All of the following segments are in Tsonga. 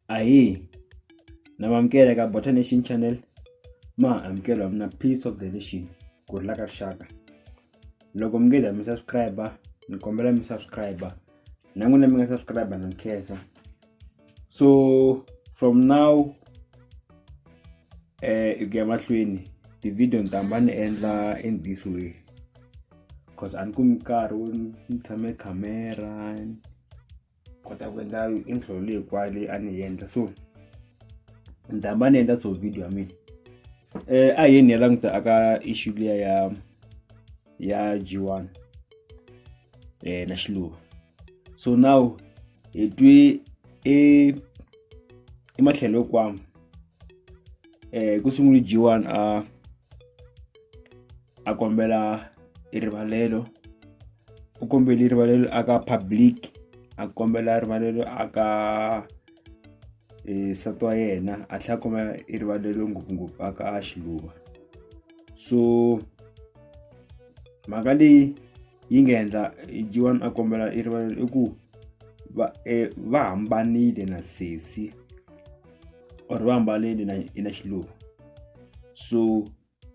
Ahee, na mi amukela eka Bota Nation channel ma amukela mina Peace of the Nation ku rhula ka rixaka. Loko mi nge za mi subscribe ni kombela mi subscribe na n'wina mi nga subscribe na khensa. So from now eh ku ya mahlweni ti-video ni ta hamba ni endla in this way cause a ni kumi nkarhi wo ni tshame khamera kota ku endla intro leyi hinkwayo leyi a ni yi endla so ni ta hamba ni endla so video ya mina a hi yeni hi ya languta aka issue liya ya ya G1 na Xiluva so now hi twe e ematlhelo hinkwawo ku sungule G1 a a kombela rivalelo u kombele rivalelo aka public a kombela rivalelo aka nsati wa yena a tlhela a kombela rivalelo ngopfungopfu aka Xiluva so mhaka leyi yi nga endla G1 a kombela rivalelo i ku va va hambanile na sesi or va hambanile na na Xiluva so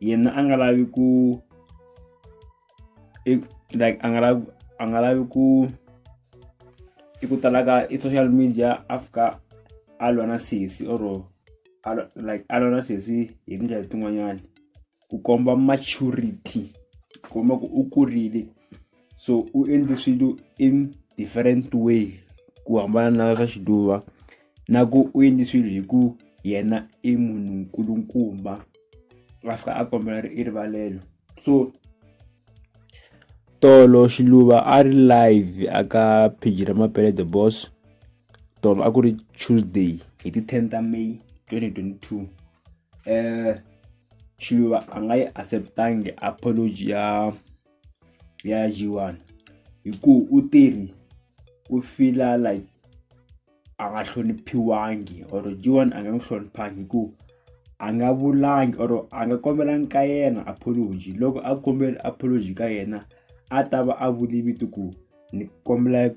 yena a nga lavi ku like a nga lavi a nga lavi ku i ku tala ka i social media a fika a lwa na sesi or a like a lwa na sesi hi tindlela tin'wanyani ku komba maturity ku komba ku u kurile so u endle swilo in different way ku hambana na swa Xiluva na ku u endle swilo hi ku yena i munhu nkulukumba a fika a kombela i rivalelo so tolo Xiluva a ri live aka page ra Mapele the Boss tolo a ku ri Tuesday hi ti 10 ta May 2022 Xiluva a nga yi accept-angi apology ya ya G1 hi ku u teri u feel-a like a nga hloniphiwangi or G1 a nga n'wi hloniphangi hi ku a nga vulangi or a nga kombelangi ka yena apology loko a kombela apology ka yena a ta va a vule vito ku ni kombela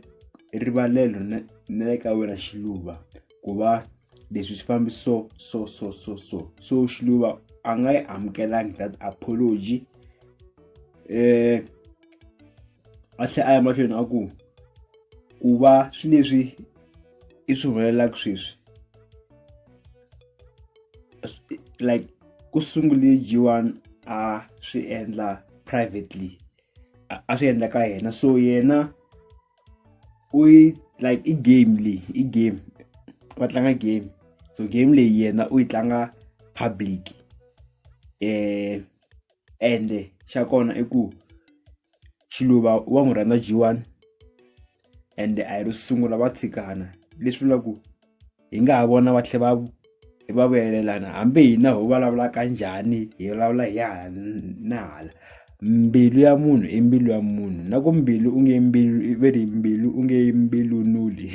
rivalelo na na le ka wena Xiluva ku va leswi swi fambi so so so so so so Xiluva a nga yi amukelangi that apology a tlhela a ya mahlweni a ku ku va swilo leswi i swi humelelaka sweswi like ku sungule G1 a swi endla privately a swi endla ka yena so yena u yi like i game leyi i game va tlanga game so game leyi yena u yi tlanga public ende xa kona i ku Xiluva wa n'wi rhandza G1 ende a hi ro sungula va tshikana leswi vulaka ku hi nga ha vona va tlhela va va vuyelelana hambi hina ho vulavula ka njhani hi vulavula hi hala na hala mbilu ya munhu i mbilu ya munhu na ku mbilu u nge mbilu ve ri mbilu u nge mbilu nuli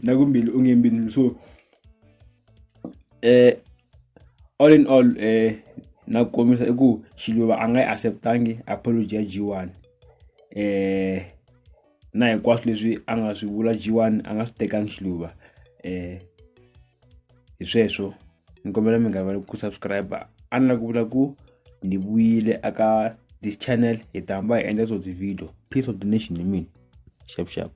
na ku mbilu u nge mbilu so all in all na ku komisa i ku Xiluva a nga yi accept-angi apology ya G1 na hinkwaswo leswi a nga swi vula G1 a nga swi tekangi Xiluva hi sweswo ni kombela mi nga rivali ku subscribe a ni la ku vula ku ni vuyile aka this channel hi ta hamba hi endla swo ti-video peace of the nation hi mina xap xap.